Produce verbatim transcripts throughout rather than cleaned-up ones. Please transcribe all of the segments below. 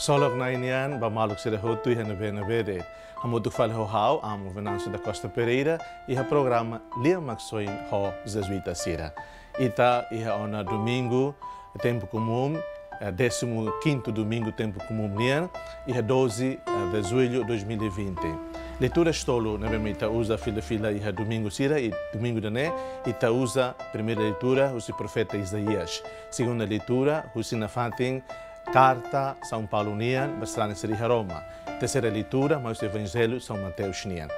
Ksolok Na'i nian ba maluk sira hotu iha ne'ebé-ne'ebé de'it. Hamutuk fali ho ha'u, Amu Venâncio da Costa Pereira, iha programa Lia Maksoin ho Jezuita sira. Ita iha ona domingu tempu komún, eh, décimo quinto domingu tempu komún nian, iha doze, eh, de julho de dois mil e vinte. Leitura tolu ne'ebé ita uza fila-fila iha domingu sira, i domingu ida-ne'e ita uza primeira leitura husi profeta Isaías. Segunda leitura husi nafatin karta São Paulo nian ba sarani sira iha Roma. Terseira leitura mai husi Evanjellu São Mateus nian.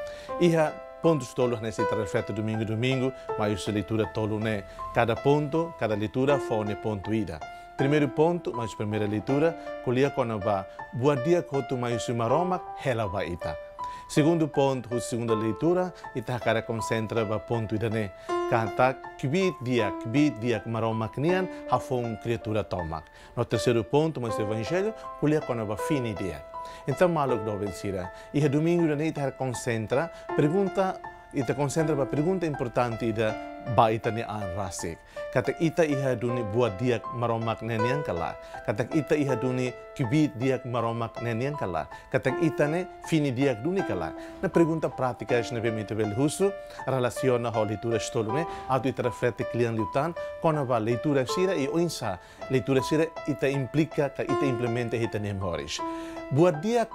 Iha pontus tolu hanesan ita reflete domingu-domingu, mai husi leitura tolu ne'e. Kada pontu, kada leitura fó nia pontu ida. Primeiru pontu, mai husi primeira leitura, ko'alia kona-ba buat di'ak hotu mai husi Maromak hela ba ita. Segundu pontu, husi segunda leitura, ita hakarak konsentra ba pontu ida-ne'e. Katak kbiit di'ak, kbiit di'ak Maromak nian hafoun kriatura tomak. No terseiru pontu, mai husi Evanjellu, ko'alia kona-ba fini di'ak. Entaun maluk doben sira, iha domingu ida-ne'e ita hakarak konsentra, pergunta, ita konsentra ba pergunta importante ida ba ita-nia an rasik. Katak ita iha duni buat di'ak Maromak ne'e nian ka lae? Katak ita iha duni kbiit di'ak Maromak ne'e nian ka lae? Katak ita ne'e fini di'ak duni ka lae? Ne'e pergunta prátika ne'ebé ita bele husu, relasiona ho leitura tolu ne'e, atu ita reflete kle'an liután kona-ba leitura sira i oinsá leitura sira ita implika ka ita implementa iha ita-nia moris. Buat di'ak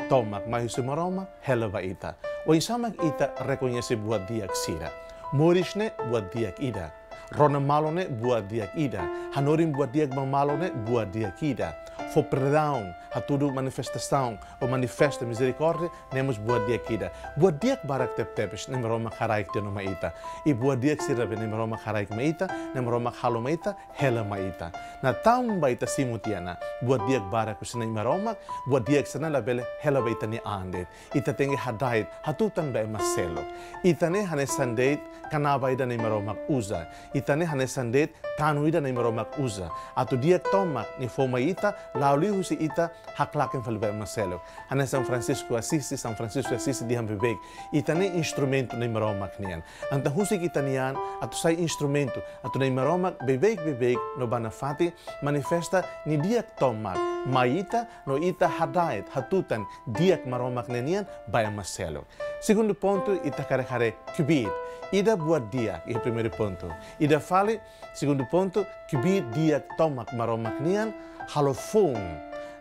tomak mai husi Maromak hela ba ita. Oinsá mak ita rekoñese buat di'ak sira? Moris ne'e buat di'ak ida. Rona malu ne'e buat di'ak ida. Hanorin buat di'ak ba malu ne'e buat di'ak ida. Fó perdaun, hatudu manifestasaun ou manifesta mizerikórdia ne'e mós buat di'ak ida. Buat di'ak barak tebetebes ne'e Maromak haraik tiha ona mai ita. I buat di'ak sira ne'ebé Maromak haraik mai ita, ne'e Maromak halo mai ita, hela mai ita. No tanba ita simu tiha ona buat di'ak barak husi Na'i Maromak, buat di'ak sira-ne'e labele hela ba ita-nia an de'it. Ita tenke hada'et, hatutan ba ema seluk. Ita ne'e hanesan de'it kanaba ida Na'i Maromak uza. Ita ne'e hanesan de'it kanu ida Na'i Maromak uza. Atu di'ak tomak nia fó mai ita, la'o liuhusi ita haklaken fali ba ema seluk. Hanesan Francisco Assisi, São Francisco Assisi dehan beibeik, ita ne'e instrumentu Na'i Maromak nian. Entaun husik ita-nia an atu sai instrumentu, atu Na'i Maromak beibeik-beibeik no ba nafatin manifesta nia di'ak tomak mai ita, no ita hada'et, hatutan di'ak Maromak ne'e nian ba ema seluk. Segundu pontu, ita hakarak haree kbiit. Ida buat di'ak, iha primeiru pontu. Ida fali, segundu pontu, kbiit di'ak tomak Maromak nian halo foun,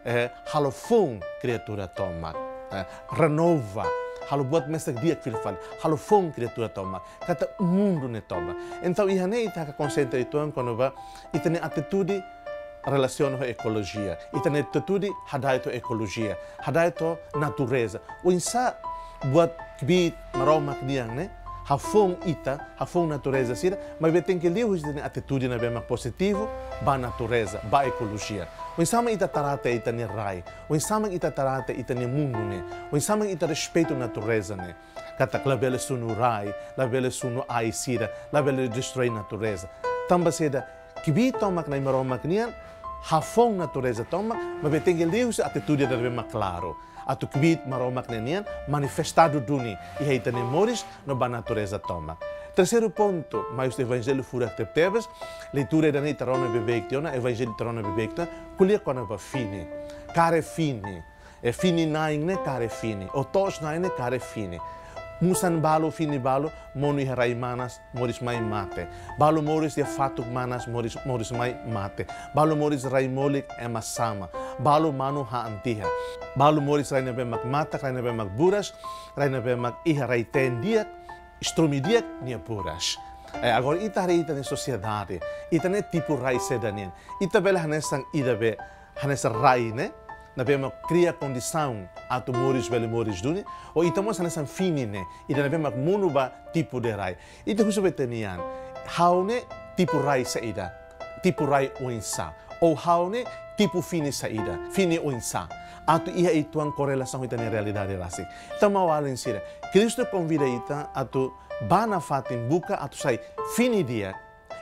eh, halo foun kriatura tomak, eh, renova, halo buat mesak di'ak fila fali, halo foun kriatura tomak, katak mundu ne'e tomak. Entaun iha ne'e ita hakarak konsentra uitoan kona-ba ita-nia atitude relasiona ho ekolojia. Ita-nia atitude hada'et ho ekolojia, hada'et ho natureza. Oinsá buat kbiit Maromak nian ne'e hafoun ita, hafoun natureza sira, maibé tenke liuhusi ita-nia atitude ne'ebé mak pozitivu ba natureza, ba ekolojia. Oinsá mak ita trata ita-nia rai, oinsá mak ita trata ita-nia mundu ne'e, oinsá mak ita respeitu natureza ne'e. Katak labele sunu rai, labele sunu ai sira, labele destroi natureza. Tanba saida? Kbiit tomak Na'i Maromak nian hafoun natureza tomak, maibé tenke liuhusi atitude ne'ebé mak klaru. Atu kbiit Maromak ne'e nian manifestadu duni iha ita-nia moris no ba natureza tomak. Terseiru pontu, mai husi Evanjellu furak tebetebes, leitura ida-ne'e ita rona beibeik tiha ona, Evanjellu ita rona beibeik tiha ona, ko'alia kona-ba fini. Kaer fini. E fini-na'in ne'e kaer fini. Ou to'os-na'in ne'e kaer fini. Musan balu, fini balu, monu iha rai manas, moris mai mate. Balu moris iha fatuk manas, moris, moris mai mate. Balu moris rai molik, ema sama. Balu manu ha'an tiha. Balu moris rai ne'ebé mak matak, rai ne'ebé mak buras, rai ne'ebé mak iha rai-teen di'ak, estrume di'ak nia buras. Eh, agora ita haree ita-nia sosiedade, ita ne'e tipu rai saida nian? Ita bele hanesan ida be, hanesan rai ne'e, ne'ebé mak kria kondisaun atu moris bele moris duni, ou ita mós hanesan fini ne'e, ida ne'ebé mak monu ba tipu de rai. Ita husu ba ita-nia an, ha'u ne'e tipu rai saida, tipu rai oinsá, ou ha'u ne'e tipu fini saida, fini oinsá. Atu iha uitoan korelasaun ho ita-nia realidade rasik. Entaun maluk sira, Kristu konvida ita atu ba nafatin buka atu sai fini di'ak,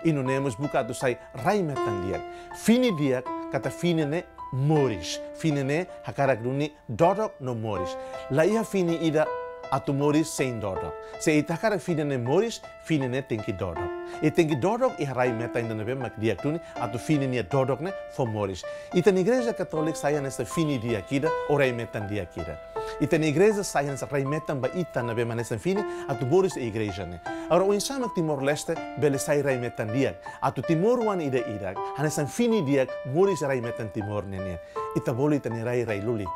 i nune'e mós buka atu sai rai metan di'ak. Fini di'ak, katak fini ne'e moris. Fini ne'e hakarak duni dodok no moris. La iha fini ida atu moris sein dodok. Se ita hakarak fini ne'e moris, fini ne'e tenke dodok. I tenke dodok iha rai-metan ida ne'ebé mak di'ak duni, atu fini nia dodok ne'e fó moris. Ita-nia Igreja Katólika sai hanesan fini di'ak ida, ou rai-metan di'ak ida. Ita-nia Igreja sai hanesan rai-metan ba ita ne'ebé mak hanesan fini, atu moris iha Igreja ne'e. Agora, oinsá mak Timor-Leste bele sai rai-metan di'ak, atu timoroan ida-idak hanesan fini di'ak moris rai-metan Timor ne'e nian? Ita bolu ita-nia rai, rai lulik.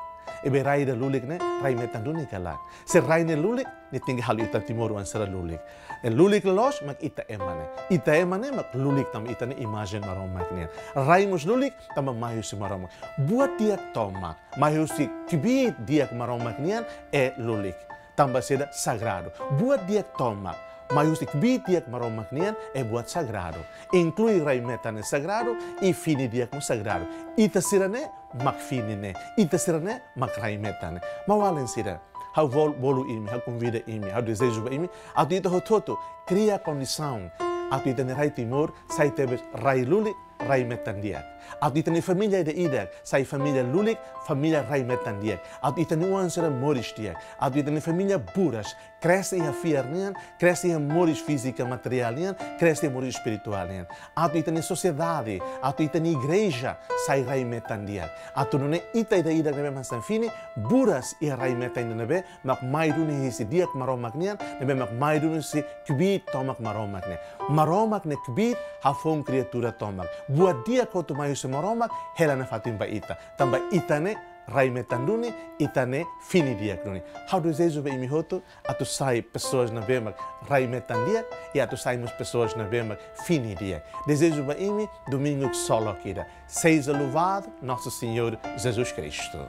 Ne'ebé rai ida lulik ne'e, rai-metan duni ka lae? Se rai ne'e lulik, ne'e tenke halo ita timoroan sira lulik. E lulik loloos mak ita ema ne'e. Ita ema ne'e mak lulik tanba ita-nia imajen Maromak nian. Rai mós lulik tanba mai husi Maromak. Buat di'ak tomak mai husi kbiit di'ak Maromak nian, e lulik. Tanba saida? Sagradu. Buat di'ak tomak mai husi kbiit di'ak Maromak nian, e buat sagradu. Inklui rai-metan ne'e sagradu, i fini di'ak mós sagradu. Ita sira ne'e mak fini ne'e. Ita sira ne'e mak rai-metan ne'e. Maun-alin sira, ha'u bol-, bolu imi, ha'u konvida imi, ha'u dezeja ba imi atu ita hotu-hotu kria kondisaun atu ita-nia rai Timor sai tebes rai lulik, rai-metan di'ak. Atu ita-nia família ida-idak sai família lulik, família rai-metan di'ak. Atu ita-nia oan sira moris di'ak. Atu ita-nia família buras, krese iha fiar nian, krese iha moris fízika materiál nian, krese iha moris espirituál nian. Atu ita-nia sosiedade, atu ita-nia Igreja sai rai-metan di'ak. Atu nune'e ita ida-idak ne'ebé mak hanesan fini, buras iha rai-metan ida ne'ebé mak mai duni husi di'ak Maromak nian, ne'ebé mak mai duni husi kbiit tomak Maromak nian. Maromak nia kbiit hafoun kriatura tomak. Buat di'ak hotu mai husi Maromak, hela nafatin ba ita. Tanba ita ne'e rai-metan duni, ita ne'e fini di'ak duni. Ha'u dezeja ba imi hotu atu sai pessoas ne'ebé mak rai-metan di'ak, i atu sai mós pessoas ne'ebé mak fini di'ak. Dezeja ba imi domingu ksolok ida. Seja louvado Nosso Senhor Jesus Cristo.